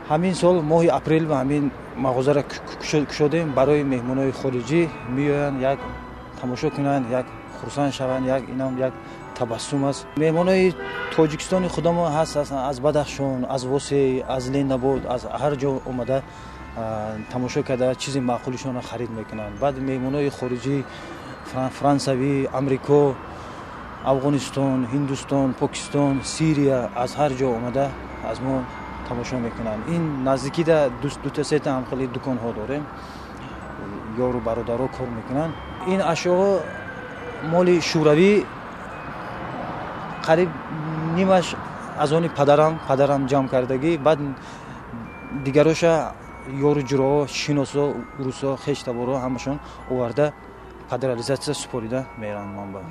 Ҳамин сол моҳи апрел ба ҳамин мағозаро кушодем барои меҳмонои хориҷӣ. Меоянд, як тамошо кунанд, як хурсанд шаванд, як инам як табассум аст. Меҳмонои Тоҷикистони худамо ҳаст, аз Бадахшон, аз Восей, аз Ленинобод, аз ҳар ҷо омада, тамошо карда, чизи маъқулишонро харид мекунанд. Баъд меҳмонои хориҷӣ, франсавӣ, Амрико, Афғонистон, Ҳиндустон, Покистон, Сирия, аз ҳар ҷо омада, аз мо тамошо мекунанд. Ин наздикида дута сета ҳам хеле дуконҳо дорем, ёру бародаро кор мекунанд. Ин ашёҳо моли шӯравӣ, қариб нимаш аз они падарам, падарам ҷамъ кардагӣ, баъд дигароша ёру ҷуроҳо, шиносо, урусо, хештаборо ҳамашон оварда, подарить супорида меранд манба.